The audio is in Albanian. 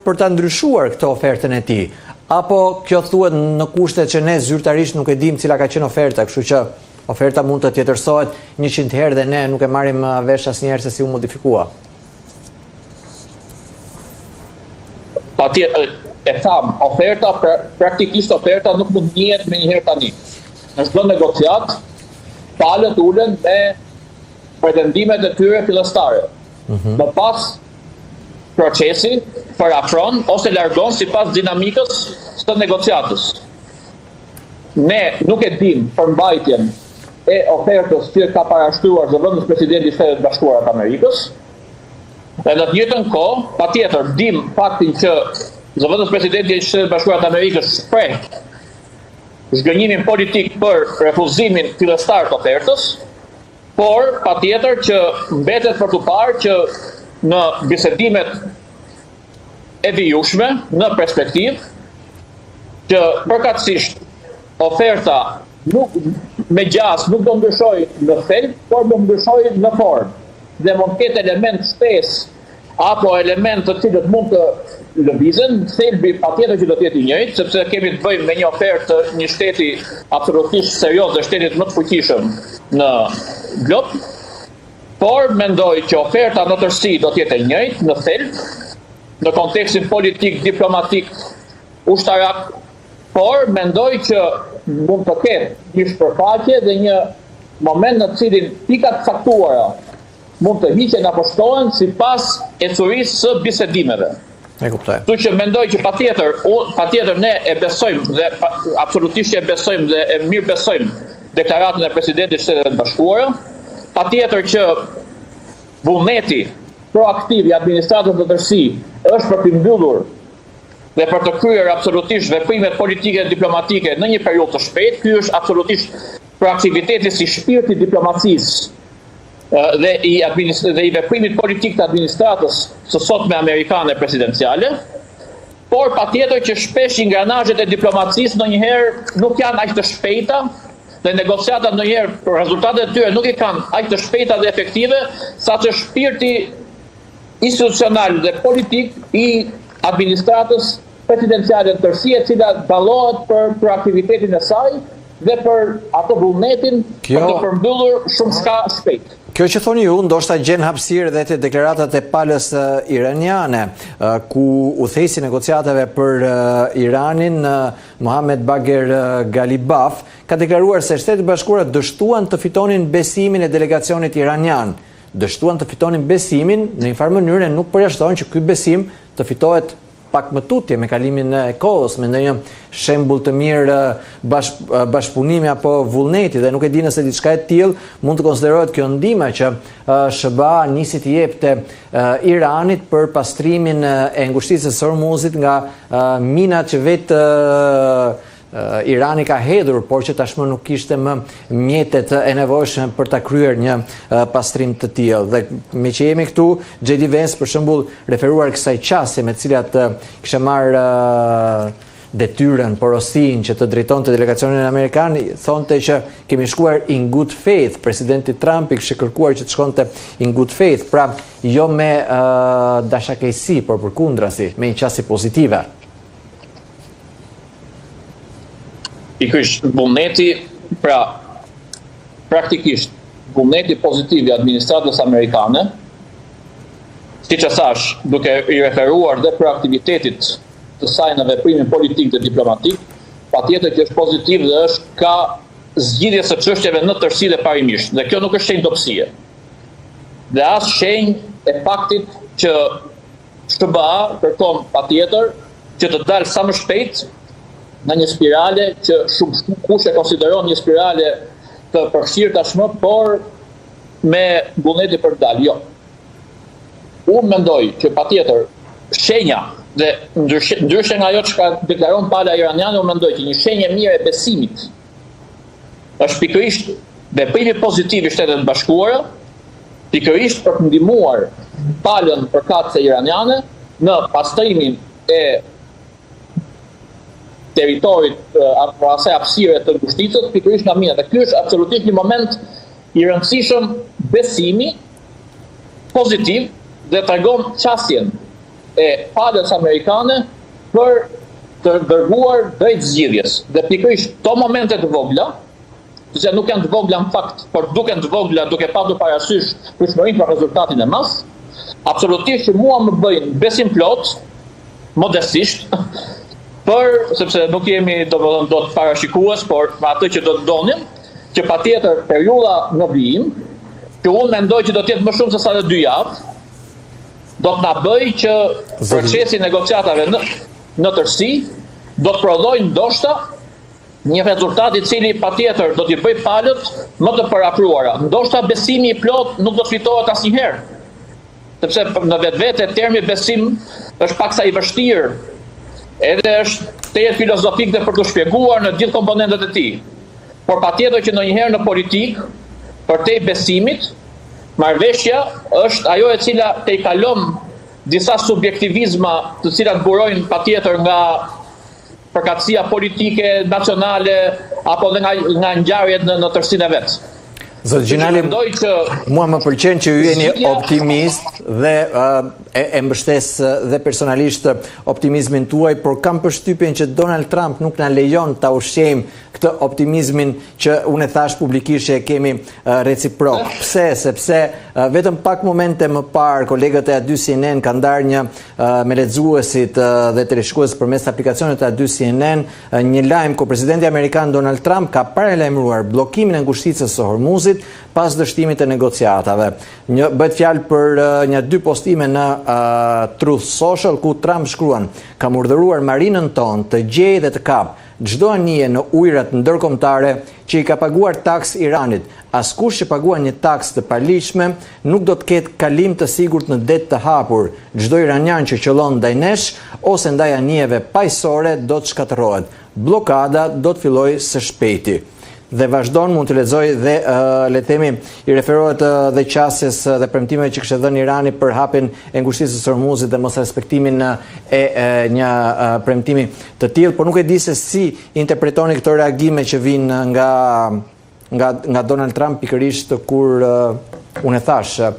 Për ta ndryshuar këtë ofertën e tij, apo kjo thuhet në kushtet që ne zyrtarisht nuk e dimë cila ka qenë oferta, kështu që oferta mund të tjetërsohet 100 herë dhe ne nuk e marrim uh, vesh asnjëherë se si u modifikua. Patjetër, e thamë, oferta, pra, praktikisht oferta nuk mund të njihet menjëherë tani. Në çdo negociatë, palët ulen me pretendimet e tyre fillestare. Mm -hmm. Më pas, Procesi përafron ose largon sipas dinamikës së negociatës. Ne nuk e dimë përmbajtjen e ofertës që ka parashtruar zëvendës presidenti i Shteteve të Bashkuara të Amerikës. Dhe në të njëjtën kohë, patjetër dimë faktin që zëvendës presidenti i Shteteve të Bashkuara të Amerikës shpreh zhgënjimin politik për refuzimin fillestar të ofertës, Por, patjetër që mbetet për t'u parë që në bisedimet e vijueshme në perspektivë që përkatësisht oferta nuk me gjasë nuk do ndryshojë në thelb, por do ndryshojë në formë dhe mund të ketë element shtesë apo element të cilët mund të lëvizen, thelbi patjetër që do të jetë i njëjtë, sepse kemi të bëjmë me një ofertë të një shteti absolutisht serioz dhe shtetit më të fuqishëm në glob, por mendoj që oferta në tërësi do të jetë e njëjtë në thelb, në kontekstin politik, diplomatik, ushtarak, por mendoj që mund të ketë një shpërfaqje dhe një moment në të cilin pika të caktuara mund të hiqen apo shtohen sipas ecurisë së bisedimeve. E kuptoj. Kështu që mendoj që patjetër, patjetër ne e besojmë dhe pa, absolutisht e besojmë dhe e mirëbesojmë deklaratën e presidentit të Shteteve të Bashkuara. Patjetër që vullneti proaktiv i administratës në tërësi është për të mbyllur dhe për të kryer absolutisht veprimet politike dhe diplomatike në një periudhë të shpejtë. Ky është absolutisht proaktiviteti si shpirti i diplomacisë dhe i dhe i veprimit politik të administratës së sotme amerikane presidenciale, por patjetër që shpesh ingranazhet e diplomacisë ndonjëherë nuk janë aq të shpejta dhe negociatat ndonjëherë rezultatet e tyre nuk i kanë aq të shpejta dhe efektive sa që shpirti institucional dhe politik i administratës presidenciale në tërësi e cila dallohet për proaktivitetin e saj dhe për atë vullnetin Kjo... për të përmbyllur shumëçka shpejt. Kjo që thoni ju, ndoshta gjen hapësirë dhe te deklaratat e palës iraniane, ku udhëheqësi i negociatave për Iranin, Mohamed Bagher Ghalibaf, ka deklaruar se Shtetet e Bashkuara dështuan të fitonin besimin e delegacionit iranian. Dështuan të fitonin besimin, në një farë mënyre nuk përjashton që ky besim të fitohet pak më tutje me kalimin e kohës, me ndonjë shembull të mirë bash, bashkëpunimi apo vullneti dhe nuk e di nëse diçka e tillë mund të konsiderohet kjo ndihma që SHBA nisi t'i jepte Iranit për pastrimin e ngushticës së Hormuzit nga minat që vetë Irani ka hedhur, por që tashmë nuk kishte më mjetet e nevojshme për ta kryer një pastrim të tillë. Dhe meqë jemi këtu, J.D. Vance për shembull referuar kësaj qasje me të cilat kishte marrë detyrën, porosinë që të drejtonte delegacionin amerikan, thonte që kemi shkuar in good faith, presidenti Trump i kishte kërkuar që të shkonte in good faith, pra jo me uh, dashakeqësi, por përkundrazi, me një qasje pozitive. Pikërisht vullneti, pra praktikisht vullneti pozitiv i administratës amerikane, siç e thashë, duke i referuar dhe proaktivitetit të saj në veprimin politik dhe diplomatik, patjetër që është pozitiv dhe është ka zgjidhjes së çështjeve në tërësi dhe parimisht. Dhe kjo nuk është shenjë dobësie. Dhe as shenjë e faktit që SHBA kërkon patjetër që të dalë sa më shpejt nga një spirale që shumëkush e konsideron një spirale të përfshirë tashmë, por me vullnetin për të dalë. Jo. Unë mendoj që patjetër shenja dhe ndryshe, ndryshe nga ajo çka deklaron pala iraniane, unë mendoj që një shenjë e mirë e besimit është pikërisht veprimi pozitiv i Shteteve të Bashkuara, pikërisht për të ndihmuar palën përkatëse iraniane në pastrimin e territorit apo asaj hapësire të ngushticës pikërisht nga minat. Dhe ky është absolutisht një moment i rëndësishëm besimi pozitiv dhe tregon qasjen. e palës amerikane për të dërguar drejt zgjidhjes. Dhe pikërisht këto momente të vogla, të cilat nuk janë të vogla në fakt, por duken të vogla duke patur parasysh pritshmërinë për rezultatin e madh, absolutisht që mua më bëjnë besimplotë, modestisht, për sepse nuk jemi domethënë dot parashikues, por me atë që do të donim, që patjetër periudha në vijim, që unë mendoj që do të jetë më shumë se sa dhe dy javë, do të na bëjë që procesi i negociatave në në tërësi do të prodhojë ndoshta një rezultat i cili patjetër do t'i bëjë palët më të përafruara. Ndoshta besimi i plotë nuk do të fitohet asnjëherë, sepse në vetvete termi besim është paksa i vështirë, edhe është tejet filozofik dhe për t'u shpjeguar në gjithë komponentët e tij. Por patjetër që ndonjëherë në politikë, përtej besimit, marrëveshja është ajo e cila tejkalon disa subjektivizma të cilat burojnë patjetër nga përkatësia politike, nacionale apo dhe nga nga ngjarjet në në tërësinë e vet. Zoti Gjinali, që mua më pëlqen që ju jeni optimist dhe e, e mbështes dhe personalisht optimizmin tuaj, por kam përshtypjen që Donald Trump nuk na lejon ta ushqejmë këtë optimizmin që unë e thashë publikisht që e kemi reciprok. Pse? Sepse vetëm pak momente më parë kolegët e A2 CNN kanë ndarë një me lexuesit dhe teleshikuesit përmes aplikacionit të A2 CNN një lajm ku presidenti amerikan Donald Trump ka paralajmëruar bllokimin e ngushticës së Hormuzit pas dështimit të negociatave. Një bëhet fjalë për një dy postime në uh, Truth Social ku Trump shkruan: "Kam urdhëruar marinën tonë të gjejë dhe të kapë Çdo anije në ujërat ndërkombëtare që i ka paguar taksë Iranit, askush që paguan një taksë të paligjshme nuk do të ketë kalim të sigurt në det të hapur. Çdo iranian që qëllon ndaj nesh ose ndaj anijeve paqësore do të shkatërrohet. Bllokada do të fillojë së shpejti. Dhe vazhdon mund të lexoj dhe le të themi i referohet dhe qasjes dhe premtimeve që kishte dhënë Irani për hapjen e ngushticës së Hormuzit dhe mosrespektimin e, e një premtimi të tillë, por nuk e di se si interpretoni këto reagime që vijnë nga nga nga Donald Trump pikërisht kur unë e thashë.